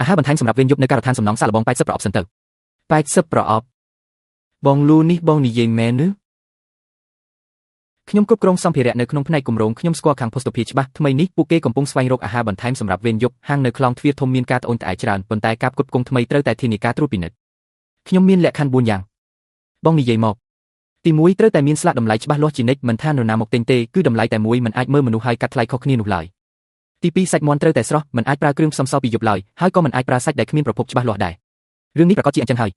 អាហារបន្ថែមសម្រាប់វេនយប់នៅការដ្ឋានសំណង់សាកល្បង80ប្រអប់សិនទៅ 80ប្រអប់បងលូនេះបងនិយាយមែនឬ ខ្ញុំគ្រប់គ្រងសម្ភារៈនៅក្នុងផ្នែកគម្រោងខ្ញុំស្គាល់ខាងភស្តុភារច្បាស់ថ្មីនេះពួកគេកំពុងស្វែងរកអាហារបន្ថែមសម្រាប់វេនយប់ហាងនៅខ្លោងទ្វារធំមានការត្អូញត្អែច្រើនប៉ុន្តែការផ្គត់ផ្គង់ថ្មីត្រូវតែធានាការត្រួតពិនិត្យខ្ញុំមានលក្ខខណ្ឌ4យ៉ាងបងនិយាយមកទី1ត្រូវតែមានស្លាកតម្លៃច្បាស់លាស់ជានិច្ចមិនថានរណាមកទិញទេគឺតម្លៃតែមួយមិនអាចមើលមនុស្សហើយកាត់ថ្លៃខុសគ្នានោះឡើយទី2សាច់មាន់ត្រូវតែស្រស់មិនអាចប្រើគ្រឿងផ្សំសពីយប់ឡើយហើយក៏មិនអាចប្រើសាច់ដែលគ្មានប្រភពច្បាស់លាស់ដែររឿងនេះប្រកាសជាអញ្ចឹងហើយ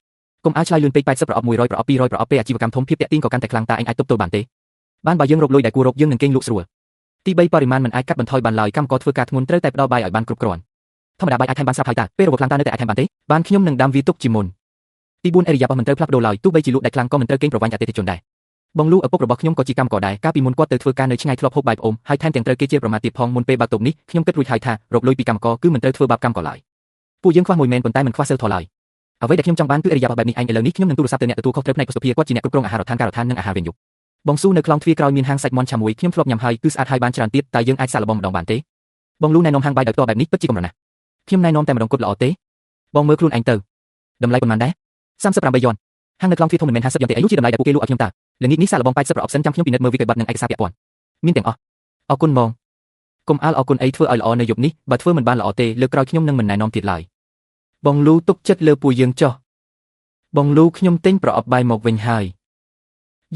កុំអាលឆ្លើយលឿនពេក80ប្រអប់100ប្រអប់200ប្រអប់ពេលអាជីវកម្មធំភាពតាក់ទាញក៏កាន់តែខ្លាំងតើឯងអាចទប់ទល់បានទេបានបើយើងរកលុយដែលគួររកយើងនឹងគេងលក់ស្រួលទី3បរិមាណមិនអាចកាត់បន្ថយបានឡើយកម្មករធ្វើការធ្ងន់ត្រូវតែផ្ដល់បាយឲ្យបានគ្រប់គ្រាន់ធម្មតាបាយអាចថែមបានស្រាប់ហើយតើពេលរវល់ខ្លាំងតើនៅតែអាចថែមបានទេ បានខ្ញុំនឹងដាំវាទុកជាមុន ទី4អរិយាប័ត្រមិនត្រូវផ្លាស់ប្ដូរឡើយទោះបីជាលក់ដាច់ខ្លាំងក៏មិនត្រូវកេងប្រវ័ញ្ចអតិថិជនដែរបងលូឪពុករបស់ខ្ញុំក៏ជាកម្មករដែរកាលពីមុនគាត់ទៅធ្វើការនៅឆ្ងាយធ្លាប់ហូបបាយផ្អូមហើយថែមទាំងត្រូវគេជេរប្រមាថទៀតផងមុនពេលបើកតូបនេះខ្ញុំគិតរួចហើយថារកលុយពីកម្មករគឺមិនត្រូវធ្វើបាបកម្មករឡើយពួកយើងខ្វះមួយមែនប៉ុន្តែមិនខ្វះសិលធម៌ឡើយអ្វីដែលខ្ញុំចង់បានគឺអរិយាប័ត្របែបនេះឯងឥឡូវនេះខ្ញុំនឹងទូរស័ព្ទទៅអ្នកទទួលខុសត្រូវផ្នែកភស្តុភារគាត់ជាអ្នកគ្រប់គ្រងអាហារដ្ឋានការដ្ឋាននិងអាហារវេនយប់បងស៊ូនៅខ្លោងទ្វារក្រោយមានហាងសាច់មាន់ឆាមួយខ្ញុំធ្លាប់ញ៉ាំហើយគឺស្អាតហើយបានច្រើនទៀតតែយើងអាចសាកល្បងម្ដងបានទេបងលូណែនាំហាងបាយដោយផ្ទាល់បែបនេះពិតជាកម្រណាស់ខ្ញុំណែនាំតែម្ដងគត់ល្អទេបងមើលខ្លួនឯងទៅតម្លៃប៉ុន្មានដែរ38យ៉នហាងនៅខ្លោងទ្វារធំមិនមែន50យ៉នទេអីនោះជាតម្លៃដែលពួកគេលក់ឲ្យខ្ញុំតើល្ងាចនេះសាកល្បង80ប្រអប់សិនចាំខ្ញុំពិនិត្យមើលវិក័យប័ត្រនិងឯកសារពាក់ព័ន្ធមានទាំងអស់អរគុណបងកុំអាលអរគុណអីធ្វើឲ្យល្អនៅយប់នេះបើធ្វើមិនបានល្អទេលើកក្រោយខ្ញុំនឹងមិនណែនាំទៀតឡើយ បងលូទុកចិត្តលើពួកយើងចុះបងលូខ្ញុំទិញប្រអប់បាយមកវិញហើយ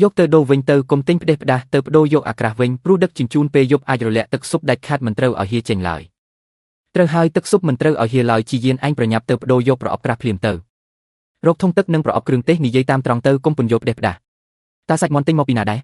យកទៅដូរវិញទៅកុំទិញផ្ដេសផ្ដាស់ទៅបដូរយកអាក្រាស់វិញព្រោះដឹកជញ្ជូនពេលយប់អាចរលាក់ទឹកស៊ុបដាច់ខាតមិនត្រូវឲ្យហៀចេញឡើយត្រូវហើយទឹកស៊ុបមិនត្រូវឲ្យហៀឡើយជីយានឯងប្រញាប់ទៅបដូរយកប្រអប់ក្រាស់ភ្លាមទៅ រកធុងទឹកនិងប្រអប់គ្រឿងទេសនិយាយតាមត្រង់ទៅកុំពន្យល់ផ្ដេសផ្ដាស់តើសាច់មាន់ទិញមកពីណាដែរ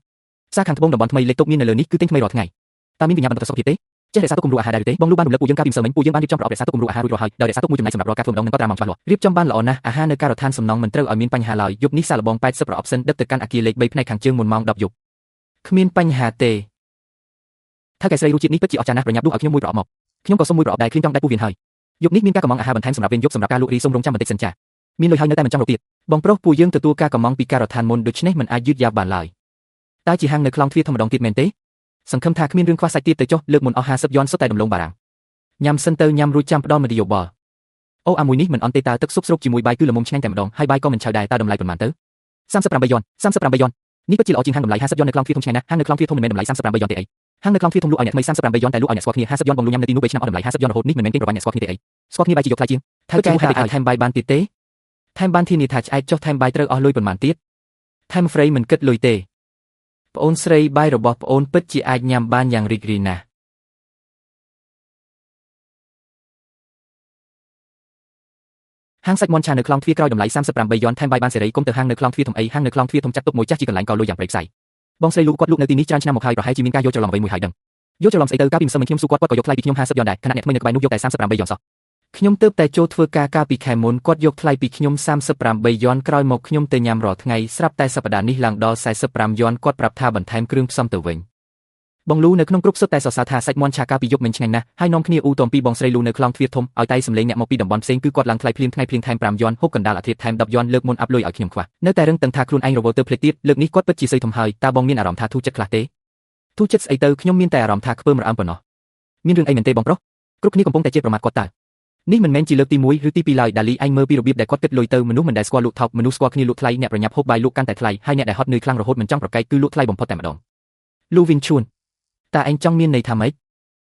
ផ្សារខាងត្បូងតំបន់ថ្មីលេខទុកមាននៅលើនេះគឺទិញថ្មីរាល់ថ្ងៃតើមានវិញ្ញាបនបត្រសុខភាពទេចេះរក្សាទុកគំរូអាហារដែរឬទេបងលូបានរំលឹកពួកយើងកាលពីម្សិលមិញពួកយើងបានរៀបចំប្រអប់រក្សាទុកគំរូអាហាររួចរាល់ហើយដោយរក្សាទុកមួយចំណែកសម្រាប់រាល់ការធ្វើម្ដងនិងកត់ត្រាម៉ោងច្បាស់លាស់រៀបចំបានល្អណាស់អាហារនៅការដ្ឋានសំណង់មិនត្រូវឲ្យមានបញ្ហាឡើយយប់នេះសាកល្បង80ប្រអប់សិនដឹកទៅកាន់អគារលេខ3ផ្នែកខាងជើងមុនម៉ោង10យប់ គ្មានបញ្ហាទេ ថៅកែស្រីរសជាតិនេះពិតជាអស្ចារ្យណាស់ប្រញាប់ដួសឲ្យខ្ញុំមួយប្រអប់មកខ្ញុំក៏សុំមួយប្រអប់ដែរឃ្លានចង់ដាច់ពោះវៀនហើយយប់នេះមានការកម្មង់អាហារបន្ថែមសម្រាប់វេនយប់សម្រាប់ការលក់រីសូមរងចាំបន្តិចសិនចាមានលុយហើយនៅតែមិនចង់រកទៀត បងប្រុសពួកយើងទទួលការកម្មង់ពីការដ្ឋានមុនដូច្នេះមិនអាចយឺតយ៉ាវបានឡើយ តើជាហាងនៅខ្លោងទ្វារធំម្ដងទៀតមែនទេសង្ឃឹមថាគ្មានរឿងខ្វះសាច់ទៀតទៅចុះលើកមុនអស់50យ៉នសុទ្ធតែដំឡូងបារាំង ញ៉ាំសិនទៅញ៉ាំរួចចាំផ្ដល់មតិយោបល់ អូអាមួយនេះមិនអន់ទេតើទឹកស៊ុបស្រូបជាមួយបាយគឺល្មមឆ្ងាញ់តែម្ដងហើយបាយក៏មិនឆៅដែរតើតម្លៃប៉ុន្មានទៅ38យ៉ន38យ៉ននេះពិតជាល្អជាងហាងតម្លៃ50យ៉ននៅខ្លោងទ្វារធំឆ្ងាយណាស់ហាងនៅខ្លោងទ្វារធំមិនមែនតម្លៃ38យ៉នទេអីហាងនៅខ្លោងទ្វារធំលក់ឲ្យអ្នកថ្មី38យ៉នតែលក់ឲ្យអ្នកស្គាល់គ្នា50យ៉នបងលូញ៉ាំនៅទីនោះ3ឆ្នាំអស់តម្លៃ50យ៉នរហូតនេះមិនមែនកេងប្រវ័ញ្ចអ្នកស្គាល់គ្នាទេអីស្គាល់គ្នាបាយជាយកថ្លៃជាង ថៅកែតើអាចថែមបាយបានទៀតទេថែមបានធានាថាឆ្អែតចុះថែមបាយត្រូវអស់លុយប៉ុន្មានទៀតថែមហ្វ្រីមិនគិតលុយទេប្អូនស្រីបាយរបស់ប្អូនពិតជាអាចញ៉ាំបានយ៉ាងរីករាយណាស់ ហាងសាច់មាន់ឆានៅខ្លោងទ្វារក្រោយតម្លៃ38យ៉នថែមបាយបានសេរីគុំទៅហាងនៅខ្លោងទ្វារធំអីហាងនៅខ្លោងទ្វារធំចាត់ទុកមួយចាស់ជាកន្លែងកោលុយយ៉ាងព្រៃផ្សៃបងស្រីលូគាត់លក់នៅទីនេះច្រើនឆ្នាំមកហើយប្រហែលជាមានការយល់ច្រឡំអ្វីមួយហើយដឹងយល់ច្រឡំស្អីទៅកាលពីម្សិលមិញខ្ញុំសួរគាត់គាត់ក៏យកថ្លៃពីខ្ញុំ50យ៉នដែរខណៈអ្នកថ្មីនៅក្បែរនោះយកតែ38យ៉នសោះ ខ្ញុំទើបតែចូលធ្វើការកាលពីខែមុនគាត់យកថ្លៃពីខ្ញុំ38យ៉នក្រោយមកខ្ញុំទៅញ៉ាំរាល់ថ្ងៃស្រាប់តែសប្តាហ៍នេះឡើងដល់45យ៉នគាត់ប្រាប់ថាបន្ថែមគ្រឿងផ្សំទៅវិញ បងលូនៅក្នុងគ្រប់សុទ្ធតែសរសើរថាសាច់មាន់ឆាកាលពីយប់មិនឆ្ងាញ់ណាស់ហើយនាំគ្នាអ៊ូតំពីបងស្រីលូនៅខ្លោងទ្វារធំឲ្យតែសម្លេងអ្នកមកពីតំបន់ផ្សេងគឺគាត់ឡើងថ្លៃភ្លាមថ្ងៃភ្លៀងថែម5យ៉នហូបកណ្ដាលអាធិបថែម10យ៉នលើកមុនអាប់លុយឲ្យខ្ញុំខ្វះនៅតែរឹងតឹងថាខ្លួនឯងរវល់ទៅភ្លេចទៀតលើកនេះគាត់ពិតជាសើធំហើយតើបងមានអារម្មណ៍ថាធូរចិត្តខ្លះទេធូរចិត្តស្អីទៅខ្ញុំមានតែអារម្មណ៍ថាខ្ពើមរអើមប៉ុណ្ណោះមានរឿងអីមែនទេបងប្រុសគ្រប់គ្នាកំពុងតែជេរប្រមាថគាត់តើនេះមិនមែនជាលើកទី1ឬទី2ឡើយដាលីឯងមើលពីរបៀបដែលគាត់គិតលុយទៅមនុស្សមិនដែលស្គាល់លក់ថោកមនុស្សស្គាល់គ្នាលក់ថ្លៃអ្នកប្រញាប់ហូបបាយលក់កាន់តែថ្លៃហើយអ្នកដែលហត់នឿយខ្លាំងរហូតមិនចង់ប្រកែកគឺលក់ថ្លៃបំផុតតែម្ដង លូវិនឈួនតើឯងចង់មានន័យថាម៉េច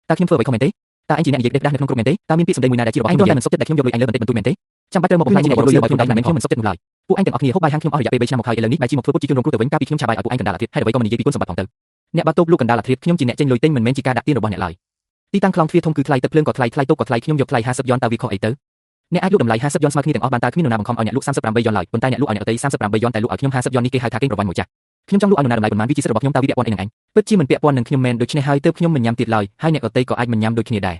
តើខ្ញុំធ្វើអ្វីខុសមែនទេតើឯងជាអ្នកនិយាយផ្ដេសផ្ដាស់នៅក្នុងក្រុមមែនទេតើមានពាក្យសម្ដីមួយណាដែលជារបស់ ឯង ខ្ញុំ គ្រាន់តែមិនសុខចិត្តដែលខ្ញុំយកលុយឯងលើបន្តិចបន្តួចមែនទេ ចាំបាច់ត្រូវមកបំផ្លាញជាអ្នកយកលុយលើឲ្យខ្លួនឯងមិនមែនខ្ញុំមិនសុខចិត្តនោះឡើយពួកឯងទាំងអស់គ្នាហូបបាយហាងខ្ញុំអស់រយៈពេល3ឆ្នាំមកហើយឥឡូវនេះបែរជាមកធ្វើពុតជាជនរងគ្រោះទៅវិញកាលពីខ្ញុំឆាបាយឲ្យពួកឯងកណ្ដាលអាធិបហេតុអ្វីក៏មិននិយាយពីគុណសម្បត្តិផងទៅអ្នកបាតូបលក់កណ្ដាលអាធិបខ្ញុំជាអ្នកចេញលុយទិញមិនមែនជាការដាក់ទានរបស់អ្នកឡើយទីតាំងខ្លងទ្វារធំគឺថ្លៃទឹកភ្លើងក៏ថ្លៃថ្លៃតូបក៏ថ្លៃខ្ញុំយកថ្លៃ50យ៉នតើវាខុសអីទៅអ្នកអាចលក់តម្លៃ50យ៉នស្មើគ្នាទាំងអស់បានតើគ្មាននរណាបង្ខំឲ្យអ្នកលក់38យ៉នឡើយប៉ុន្តែអ្នកលក់ឲ្យអ្នកដទៃ38យ៉នតែលក់ឲ្យខ្ញុំ50យ៉ននេះគេហៅថាកេងប្រវ័ញ្ចមួយចាស់ខ្ញុំចង់លក់ឲ្យនរណាតម្លៃប៉ុន្មានវាជាសិទ្ធិរបស់ខ្ញុំតើវាពាក់ព័ន្ធអីនឹងឯង ពិតជាមិនពាក់ព័ន្ធនឹងខ្ញុំមែនដូច្នេះហើយទើបខ្ញុំមិនញ៉ាំទៀតឡើយហើយអ្នកដទៃក៏អាចមិនញ៉ាំដូចគ្នាដែ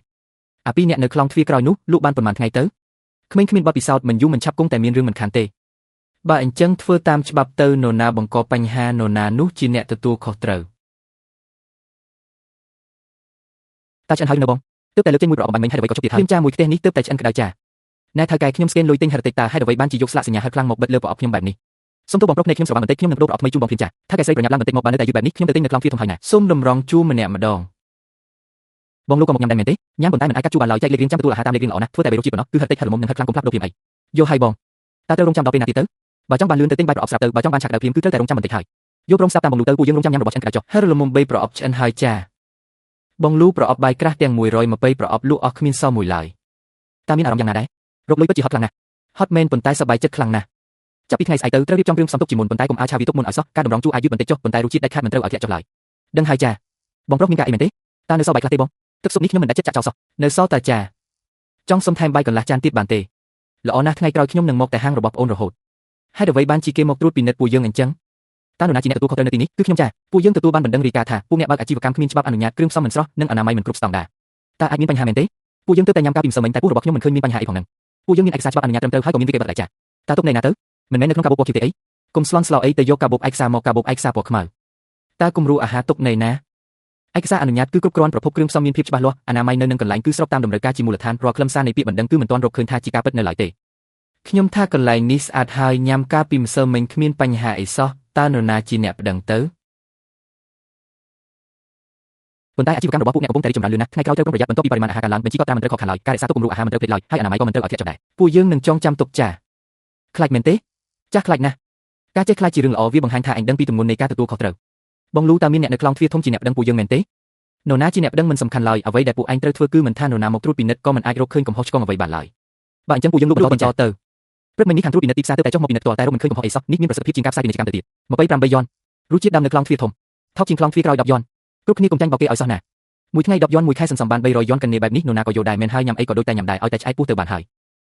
រអាពីរអ្នកនៅខ្លងទ្វារក្រោយនោះលក់បានប៉ុន្មានថ្ងៃទៅក្មេងគ្មានបទពិសោធន៍មិនយូរមិនឆាប់គង់តែមានរឿងមិនខានទេបើអញ្ចឹងធ្វើតាមច្បាប់ទៅនរណាបង្កបញ្ហានរណានោះជាអ្នកទទួលខុសត្រូវ តើឆ្អិនហើយនៅបងទើបតែលើកចេញមួយប្រអប់បាញ់មិញហេតុអ្វីក៏ជប់ទៀតហើយ ភ្លាមចាមួយខ្ទះនេះទើបតែឆ្អិនក្តៅចាណែថៅកែខ្ញុំស្កេនលុយទិញហេតុតិចតាហេតុអ្វីបានជាយកស្លាកសញ្ញាហិតខ្លាំងមកបិទលើប្រអប់ខ្ញុំបែបនេះ សូមទោសបងប្រុសភ្នែកខ្ញុំស្រវាំបន្តិចខ្ញុំនឹងប្ដូរប្រអប់ថ្មីជូនបងភ្លាមចាថៅកែស្រីប្រញាប់ឡើងបន្តិចមកបើនៅតែយឺតបែបនេះខ្ញុំទៅទិញនៅខ្លងទ្វារធំហើយណា សូមតម្រង់ជួរម្នាក់ម្ដង បងលូក៏មកញ៉ាំដែរមែនទេញ៉ាំប៉ុន្តែមិនអាចកាត់ជូរបានឡើយចែកលេខរៀងចាំទទួលអាហារតាមលេខរៀងល្អណាស់ធ្វើតែបីរសជាតិប៉ុណ្ណោះគឺហិតតិចហិតល្មមនិងហិតខ្លាំងកុំផ្លាស់ប្ដូរភ្លាមអីយល់ហើយបងតើត្រូវរងចាំដល់ពេលណាទៀតទៅបើចង់បានលឿនទៅទិញបាយប្រអប់ស្រាប់ទៅបើចង់បានឆាក្តៅភ្លាមគឺត្រូវតែរងចាំបន្តិចហើយយល់ព្រមស្ដាប់តាមបងលូទៅពួកយើងរងចាំញ៉ាំរបស់ឆ្អិនក្តៅចុះ ហិរល្មម3ប្រអប់ឆ្អិនហើយចាបងលូប្រអប់បាយក្រាស់ទាំង120ប្រអប់លក់អស់គ្មានសល់មួយឡើយ តើមានអារម្មណ៍យ៉ាងណាដែររកលុយពិតជាហត់ខ្លាំងណាស់ ហត់មែនប៉ុន្តែសប្បាយចិត្តខ្លាំងណាស់ ចាប់ពីថ្ងៃស្អែកទៅត្រូវរៀបចំគ្រឿងផ្សំទុកជាមុនប៉ុន្តែកុំឲ្យឆាវាទុកមុនឲ្យសោះការតម្រង់ជួរអាចយឺតបន្តិចចុះប៉ុន្តែរសជាតិដាច់ខាតមិនត្រូវឲ្យធ្លាក់ចុះឡើយ ដឹងហើយចា បងប្រុសមានការអីមែនទេតើនៅសល់បាយខ្លះទេបងទឹកស៊ុបនេះខ្ញុំមិនដាច់ចិត្តចាក់ចោលសោះ នៅសល់តាចាចង់សុំថែមបាយកន្លះចានទៀតបានទេល្អណាស់ថ្ងៃក្រោយខ្ញុំនឹងមកតែហាងរបស់ប្អូនរហូតហេតុអ្វីបានជាគេមកត្រួតពិនិត្យពួកយើងអញ្ចឹង តើនរណាជាអ្នកទទួលខុសត្រូវនៅទីនេះគឺខ្ញុំចាពួកយើងទទួលបានបណ្ដឹងរាយការណ៍ថាពួកអ្នកបើកអាជីវកម្មគ្មានច្បាប់អនុញ្ញាតគ្រឿងផ្សំមិនស្រស់និងអនាម័យមិនគ្រប់ស្តង់ដារតើអាចមានបញ្ហាមែនទេពួកយើងទើបតែញ៉ាំកាលពីម្សិលមិញតែពោះរបស់ខ្ញុំមិនឃើញមានបញ្ហាអីផងហ្នឹងពួកយើងមានឯកសារច្បាប់អនុញ្ញាតត្រឹមត្រូវហើយក៏មានវិក័យប័ត្រដែរចាតើទុកនៅណាទៅមិនមែននៅក្នុងកាបូបពណ៌ខៀវទេអី កុំស្លន់ស្លោអីទៅយកកាបូបឯកសារមកកាបូបឯកសារពណ៌ខ្មៅតើគំរូអាហារទុកនៅណា ឯកសារអនុញ្ញាតគឺគ្រប់គ្រាន់ប្រភពគ្រឿងផ្សំមានភាពច្បាស់លាស់អនាម័យនៅនឹងកន្លែងគឺស្របតាមតម្រូវការជាមូលដ្ឋានរាល់ខ្លឹមសារនៃពាក្យបណ្ដឹងគឺមិនទាន់រកឃើញថាជាការពិតនៅឡើយទេ ខ្ញុំថាកន្លែងនេះស្អាតហើយញ៉ាំកាលពីម្សិលមិញគ្មានបញ្ហាអីសោះតើនរណាជាអ្នកប្តឹងទៅ ប៉ុន្តែអាជីវកម្មរបស់ពួកអ្នកកំពុងតែរីកចម្រើនលឿនណាស់ថ្ងៃក្រោយត្រូវប្រុងប្រយ័ត្នបន្ទាប់ពីបរិមាណអាហារកើនឡើងបញ្ជីកត់ត្រាមិនត្រូវខកខានឡើយការរក្សាទុកគំរូអាហារមិនត្រូវភ្លេចឡើយហើយអនាម័យក៏មិនត្រូវឲ្យធ្លាក់ចុះដែរ ពួកយើងនឹងចងចាំទុកចា ខ្លាចមែនទេចាស់ខ្លាចណាស់ការចេះខ្លាចជារឿងល្អវាបង្ហាញថាអញដឹងពីទម្ងន់នៃការទទួលខុសត្រូវបងលូតើមានអ្នកនៅខ្លោងទ្វារធំជាអ្នកប្តឹងពួកយើងមែនទេ នរណាជាអ្នកប្តឹងមិនសំខាន់ឡើយអ្វីដែលពួកឯងត្រូវធ្វើគឺមិនថានរណាមកត្រួតពិនិត្យក៏មិនអាចរកឃើញកំហុសឆ្គងអ្វីបានឡើយ បើអញ្ចឹងពួកយើងលក់ លក់ បន្ត បន្តទៅ ព្រឹកមិញនេះខាងត្រួតពិនិត្យទីផ្សារទើបតែចុះមកពិនិត្យផ្ទាល់តែរកមិនឃើញកំហុសអីសោះនេះមានប្រសិទ្ធភាពជាងការផ្សាយពាណិជ្ជកម្មទៅទៀត28យន់រសជាតិដើមនៅខ្លោងទ្វារធំថោកជាងខ្លោងទ្វារក្រោយ10យន់គ្រប់គ្នាកុំចាញ់បោកគេឲ្យសោះណាមួយថ្ងៃ10យន់មួយខែសន្សំបាន300យន់កន្លះបែបនេះនរណាក៏យកដែរមែនហើយញ៉ាំអីក៏ដូចតែញ៉ាំដែរឲ្យតែឆ្អែតពោះទៅបានហើយ